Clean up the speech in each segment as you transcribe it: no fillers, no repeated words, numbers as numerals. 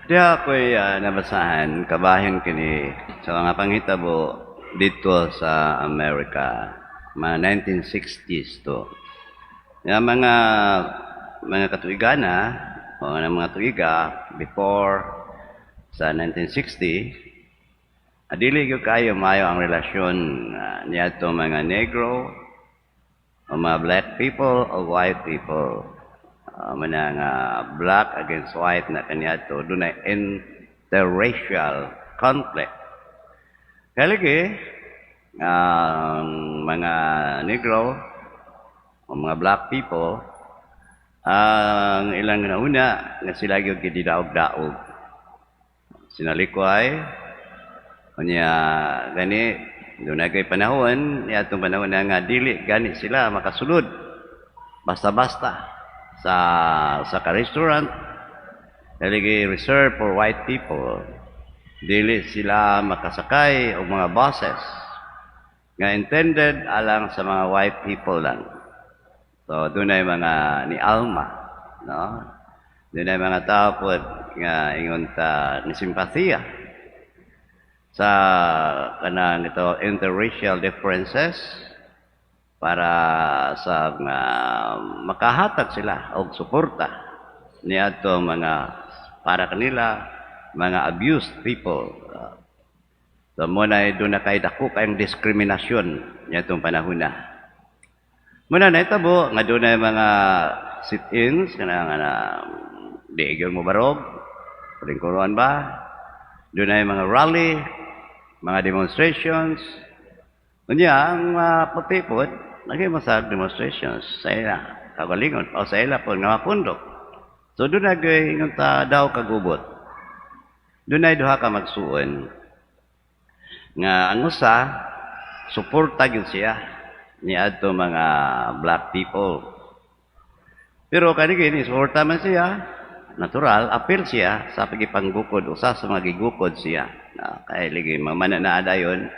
Diha ako'y nabasahan, kabahin kini sa mga panghitabo dito sa Amerika, mga 1960s to. Yung mga katuigana, o mga tuiga before sa 1960, adili gyud kayo maayo ang relasyon niadto mga Negro o mga black people o white people. Mao nga black against white na kaniadto, dunay interracial conflict. Kaya lagi, ang mga Negro o mga black people, ang ilang nauna nga sila gyud gididaog-daog. Sinalikway, unya gani dunay kay panahon niadtong panahon na nga dili gani sila makasulod basta-basta sa ka restaurant dili reserved for white people. Dili sila makasakay og mga buses nga intended alang sa mga white people lang. So dunay mga ni alma, no? Dunay mga tao pod nga ingon ta ni simpatiya sa kanang ito interracial differences para sa nga makahatag sila og suporta niadto mga para kanila mga abused people. So mao na duna kay dako kayong diskriminasyon niadtong panahon na. Mao na nahitabo nga dunay mga sit-ins kana nga na di gyud mo barog, lingkuran ba? Dunay mga rally, mga demonstrations. Unya ang mga puti pod naging masag demonstrations sa ila kagalingon o sa ila pod nga mapundok. So dunay ingon ta daw kagubot. Dunay duha ka magsuon nga ang usa suporta gyud siya niadto mga black people. Pero kani gini suporta man siya, natural apil siya sa pagipanggukod, usa sa mga gigukod siya. Na kay lagi mamana na dayon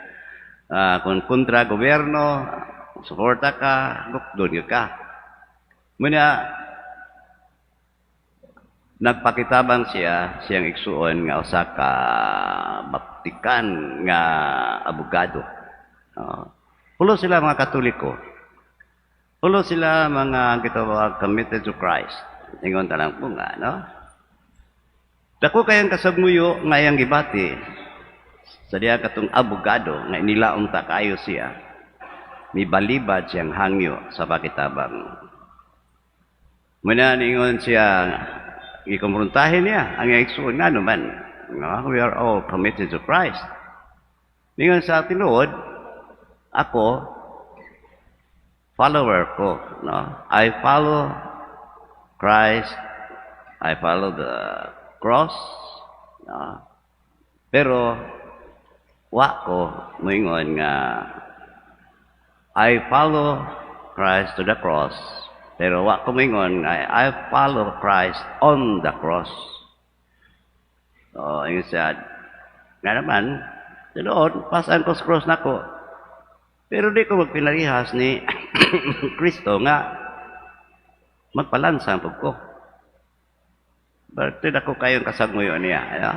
kung kontra gobyerno, suporta ka, gukdon gyud ka. Muna nagpakitabang siya siyang igsuon nga usa ka baptikan nga abogado. Pulo sila mga Katoliko. Pulo sila mga gitawag committed to Christ. Ingon talang po nga, no? Dako kayang kasagmuyo nga iyang gibati sa diha katong abogado nga inilaom ta kayo siya. Mibalibad siyang hangyo sa pakitabang. Muna ningon siya, ikumprontahin niya ang iyang igsuon nga naman. No? We are all committed to Christ. Ningon sa tinuod, ako, follower ko. No? I follow Christ. I follow the cross. No? Pero, wa ko moingon nga I follow Christ to the cross. Pero wa ko moingon nga I follow Christ on the cross. So, ingon siya, nga naman, tinuod, pasan ko sa cross nako. Pero di ko magpinarihas ni Kristo nga magpalansang pud ko. But ako kayong kasagmuyo niya. Ya?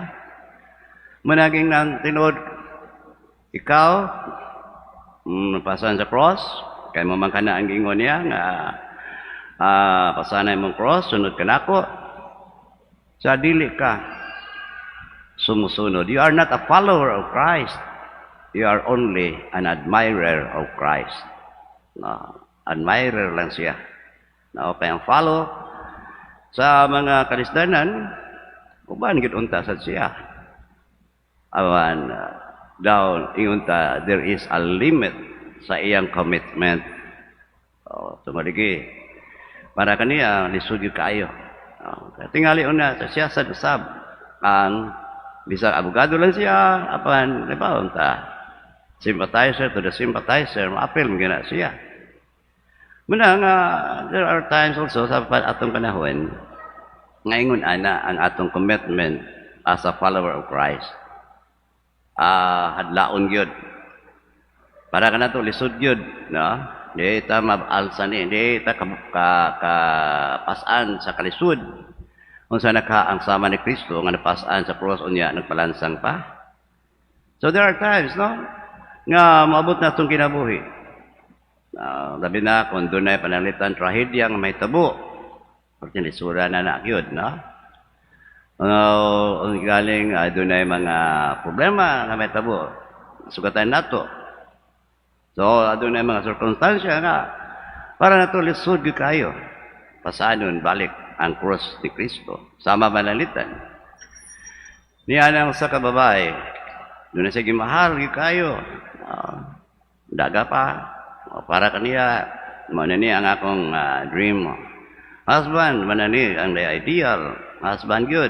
Managing nang tinuod, ikaw, pasan sa cross, kay mo man kana ang gingon niya nga pasanay mong cross, sunod ka nako. Sa dili ka sumusunod. You are not a follower of Christ. You are only an admirer of Christ. No, admirer lang siya. No, kaya ang follow sa mga kalisdanan, uban gid unta sad siya. Awan daw ingon ta there is a limit sa iyang commitment. Oh, tumaligi. Para kaniya lisod gyud kaayo. Oh, tingali una sa siya sad usab ang bisag abogado lang siya apan di ba unta sympathizer to the sympathizer, maapil man gyud na siya. Muna nga there are times also sa atong panahon nga ingon ana ang atong commitment as a follower of Christ. Hadlaon gyud. Para kanato lisod gyud, no? Di ta maalsa ni, di ta ka pas-an sa kalisod. Unsa na ka ang sama ni Kristo nga napasaan sa cross, unya nagpalansang pa? So there are times, no, nga maabot na itong kinabuhi. Labi na kung dunay pananglitan trahedya nga mahitabo. Porque lisura na na gyud, no? Galing dunay mga problema nga mahitabo. Sugatan nato. So, adunay mga sirkumstansya nga para nato lisod gyud kayo pasanon balik ang cross ni Kristo sama manalitan. Niya nang sa kababae, dunay siya gimahal gyud kayo. Daga pa. Para kaniya, mao na ni ang akong dream husband, mao na ni ang ideal husband gyud.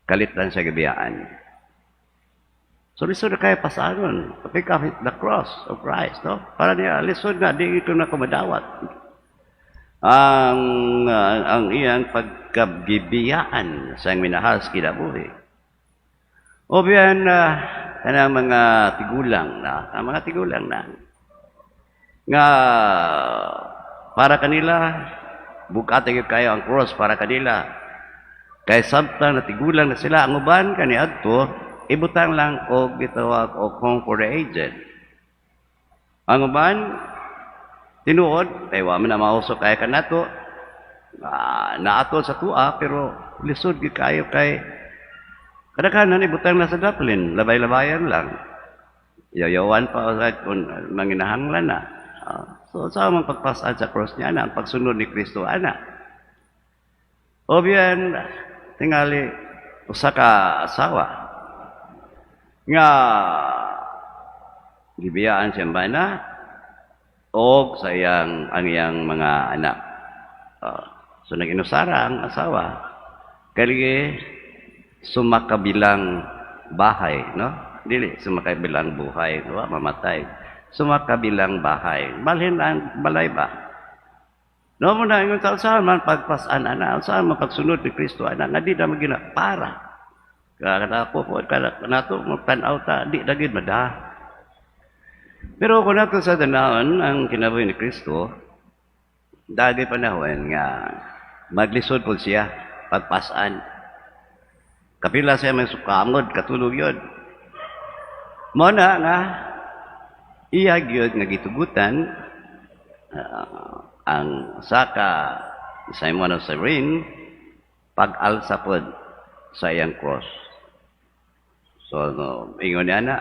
Kalit lang siya gibiyaan. So lisod na kayo pasanon. Pick up the cross of Christ, no? Para niya, lisod na, di ito na kumadawat ang iyang pagkagibiyaan sa iyang minahal sa kinabuhi. O biyan, kanang mga tigulang na, ang mga tigulang na, nga para kanila, bugat gyud kayo ang cross para kanila. Kay samtang natigulang na sila, ang uban kaniadto, ibutang lang og gitawag og home for the aged. Ang uban, tinuod, kay wa man na mauso kay kanato, naato sa tua, pero lisod gyud kayo kay kadaghanan ibutang na sa Dublin, labay-labayan lang. Yayawan pa sa kung manginahanglan na. So sa among pagpasad sa cross niya na, ang pagsunod ni Kristo ana. O bien, tingali usa ka asawa nga gibiyaan siyang bana og sa iyang ang iyang mga anak. So nag-inusara ang asawa. Kay sumakabilang bahay, no? Dili sumakabilang buhay, wa mamatay. Sumakabilang bahay. Balhin ang balay ba? No mo na ingon sa man pagpasan ana, sa man pagsunod ni Kristo ana nga di na magina para. Kada po po kada nato magtan-aw ta di na gid mada. Pero kung nato sa tanawon ang kinabuhi ni Kristo, dagay panahon nga maglisod po siya pagpasan. Kapila siya may sukamod, katulog yun. Mao na nga iya gyud nga gitugutan ang saka Simon of Cyrene pag-alsa pod sa iyang cross. So, no, ingon niya na,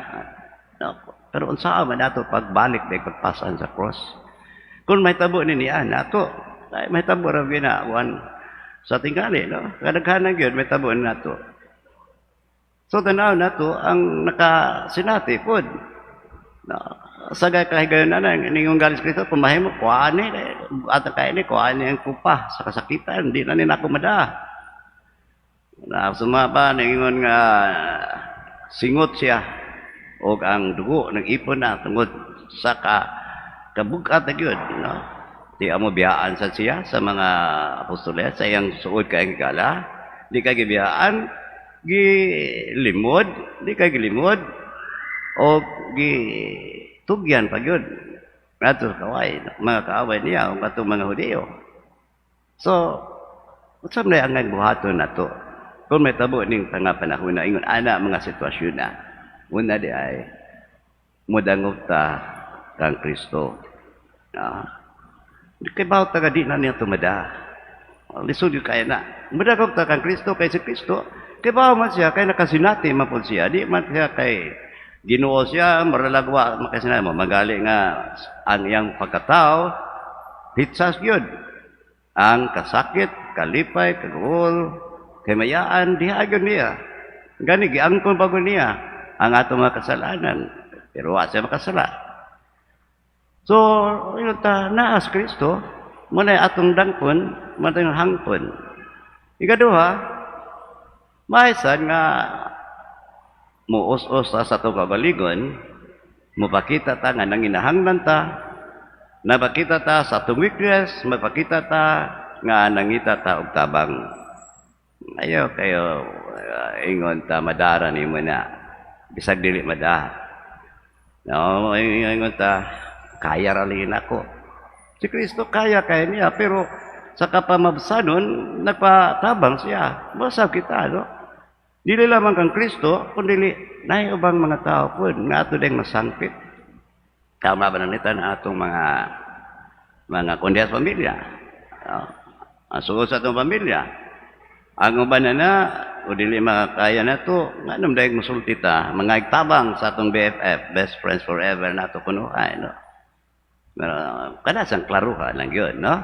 no, pero unsa man nato pagbalik day pagpasan sa cross? Kung may tabo ni niya nato, ay may tabo ra gyud na one sa tingali, no? Kadaghanan gyud may tabo ni nato. So tanaw nato ang nakasinati pod. No, sa kahigayon na ningon galing sa Kristo, pamahimo, kuha ni, at kaya ni, kuha ni ang kupa sa kasakitan, di na ni nako mada. Na sumaba, ningon nga singot siya og ang dugo ng ipon na tungod sa kabugat na gyud, no? Di amo biyaan sa siya sa mga apostoles sa iyang suod kay higala, di kay gibiyaan, gilimod, di kay gilimod o gitugyan pa gyud ngadto sa kaway, mga kaaway niya o katong mga Hudiyo. So, unsa man ang buhaton nato kung may tabo ning mga panahon na ingon ana mga sitwasyon na? Una di ay modangop ta kang Kristo. Kay bawat taga di na niya tumada. Lisod yung kaya na. Modangop ta kang Kristo kay si Kristo. Kay bawo man siya, kay nakasinati man po siya. Di man siya kay Ginoo siya, maralagwa, makasinati mo. Magali nga ang iyang pagkatao, hitsas yun. Ang kasakit, kalipay, kaguol, kaymayaan, diha gyud niya. Gani, giangkon pa gud niya ang atong mga kasalanan. Pero wa siya makasala. So, yun ta, naas Kristo, muna atong dangkon, muna hangpon. Ikaduha, maisan nga muus-us ta sa atong kabaligon, mupakita ta nga nanginahanglan ta, napakita ta sa atong weakness, mapakita ta nga nangita ta og tabang. Ayo kayo ingon ta madara nimo na bisag dili mada. No, ingon ta kaya ra lagi nako. Si Kristo kaya kaya niya, pero Sa kapamabsanon, nagpatabang siya. Masab kita, no? Dili lamang kang Kristo, kundi naay ubang mga tao po nga ato ding masangpit. Tama ba na nita na atong mga kundiyas pamilya? Ang sugod sa atong pamilya. Ang uban na na, o dili makaya na to, nga nung dahil musulti ta, mga tabang sa atong BFF, Best Friends Forever na ato kunuhay, no? Pero, kadasang klaruha lang yun, no?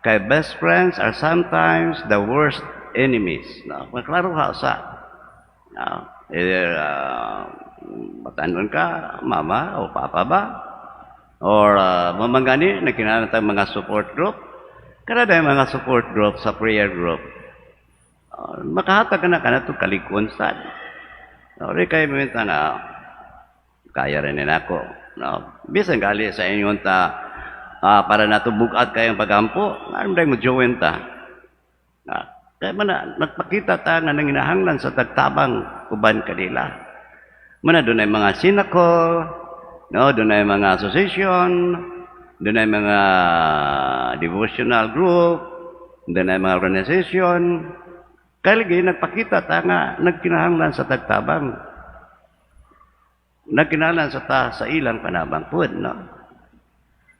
Kay best friends are sometimes the worst enemies, no? Maklaruha sa, no? Either, batanon ka, mama o papa ba? Or mamangani, nagkinahanglan tayong mga support group. Kada dahil mga support group sa prayer group, makahatag ka na ka na ito kalikon sad. No, ri kayo maminta na kaya rin ako. No, bisan gali sa inyon ta para nato bugat kayong pagampo, ano dahil mo join ta. Na, kaya man na, nagpakita ta nga nanginahanglan sa tagtabang uban kanila. Muna doon ay mga cenacle, no, doon ay mga association, doon ay mga devotional group, doon ay mga organization. Kaya lagi nagpakita ta nga nagkinahanglan sa tagtabang. Nagkinahanglan sa ta sa ilang panabang pud, no.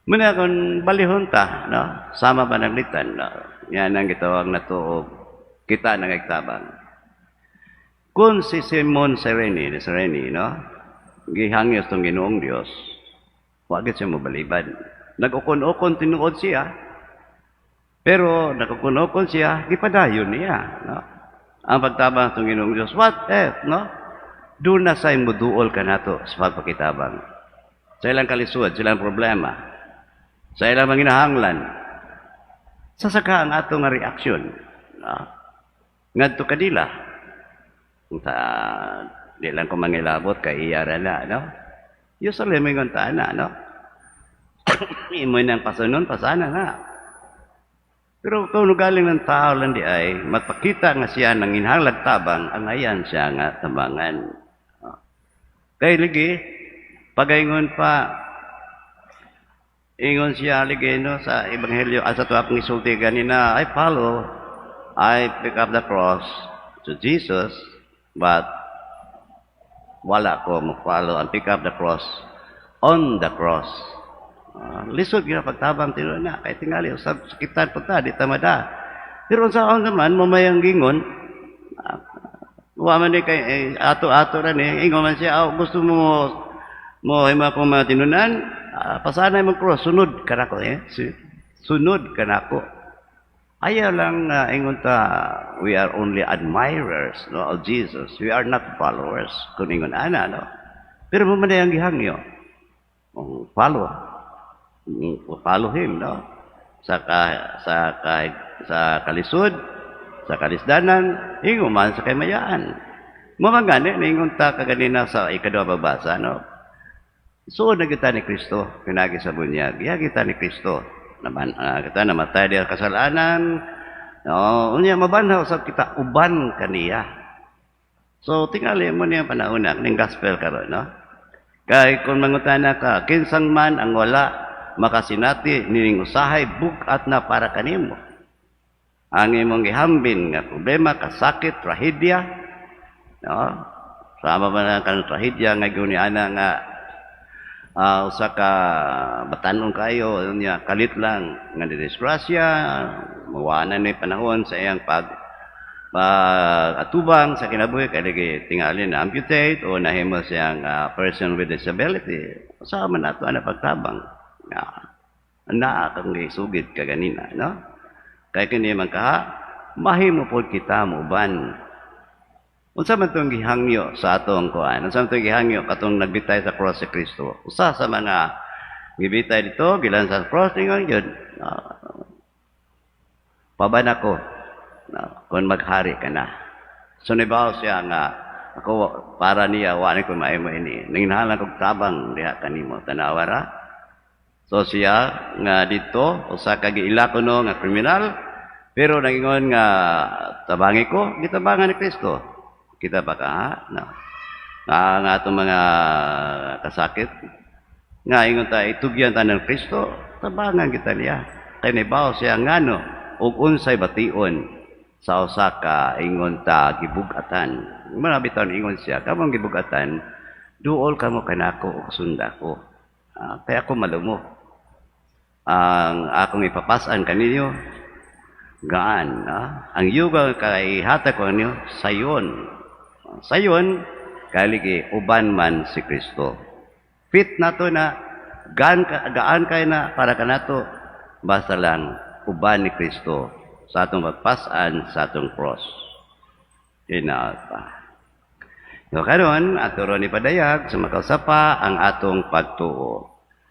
Muna kung balihon ta, no, sama pa naglitan, no. Yan ang gitawag na to kita nangigtabang. Kung si Simon Sereni, ni Sereni, no, gihangyo tong Ginoong Dios, wa gid siya mobalibad. Nag-ukon-ukon tinuod siya, pero nag-ukon-ukon siya, gipadayon niya, no? Ang pagtabang tong Ginoong Dios, what if, no? Doon na say muduol ka nato sa pagpakitabang. Sa ilang kalisod, sa ilang problema, sa ilang manginahanglan, sasaka ang ato nga reaksyon. No? Ngadto kanila. Sa di lang ko mangilabot kay iya ra na, no? Usually may na, no? Imo nang pasanon, pasana na. Pero kung galing ng tao lang di ay, magpakita nga siya ng inhalag tabang, ang ayan siya nga tabangan. Oh. Kay ligi, pagaingon pa, ingon siya ligi no, sa Ebanghelyo, sa tuwa akong isulti ganina, I follow, I pick up the cross to Jesus, but wala ko mo follow and pick up the cross on the cross. Lisod gyud pagtabang tinuod na kay tingali usab sakitan pa ta di tamada. Pero sa naman mamayang gingon, wa man ni kay eh, ato-ato ra ni ingon man siya, oh, gusto mo mo hima ko mga tinunan, pasanay mo cross, sunod ka nako eh. Sunod ka nako. Ayaw lang ingon ta, we are only admirers, no, of Jesus. We are not followers. Kung ingon ana, no. Pero mo man ang gihangyo. Oh, follow. Follow him, no. Sa kalisod, sa kalisdanan, ingon man sa kaymayaan. Mamangani, ningon ta kaganina sa ikaduha pagbasa, no. Suod na kita ni Kristo, pinagi sa bunyag. Iya kita ni Kristo. Naman, kita namatay diya kasalanan. No, unya mabanhaw sa kita uban kaniya. So tingali mo niya panahon na ning gospel karon, no? Kay kung mangutana ka, kinsang man ang wala makasinati nining usahay bug-at na para kanimo. Ang imong gihambin nga problema, kasakit, trahedya, no? Sama ba na kanang trahedya nga gyud ni ana nga usa ka batanon kayo niya kalit lang nga disgrasya, mawana ni panahon sa iyang pag pag atubang sa kinabuhi kay lagi tingali na amputate o nahimo siyang person with disability. Sa man nato ana pagtabang nga naa kang gisugid kaganina, no? Kay kini man kaha mahimo pod kita moban. Unsa man tong gihangyo sa atong kuan? Unsa man tong gihangyo katong nagbitay sa cross si Kristo? Usa sa mga gibitay dito gilan sa cross ingon gyud, paban ako na kung maghari ka na. So nibaw siya nga ako para niya wa ni ko mahimo ini. Nanginahanglan kog tabang diha kanimo tanawa ra. So siya nga dito usa ka giila kuno nga kriminal pero nangingon nga tabangi ko, gitabangan ni Kristo. Kita ba ka ha? No. Nga nga atong mga kasakit nga ingon ta itugyan ta ng Kristo, tabangan kita niya. Kay nibaw siya ngano ug unsay bation sa usa ka, ingon ta, gibug-atan. Mao bitaw ingon siya, "Kamong gibug-atan, duol kamo kanako ug sunda ko. Kaya ako malumok. Ang akong ipapas-an kaninyo gaan. Ang yuga kay ihatag ko ninyo sayon." Sayon kaligi uban man si Kristo. Fit nato na gaan, gaan kay na para kanato, basta lang uban ni Kristo sa atong pagpas-an sa atong cross. Inaata. So karon, ato ron ipadayag sa makausapa ang atong pagtuo.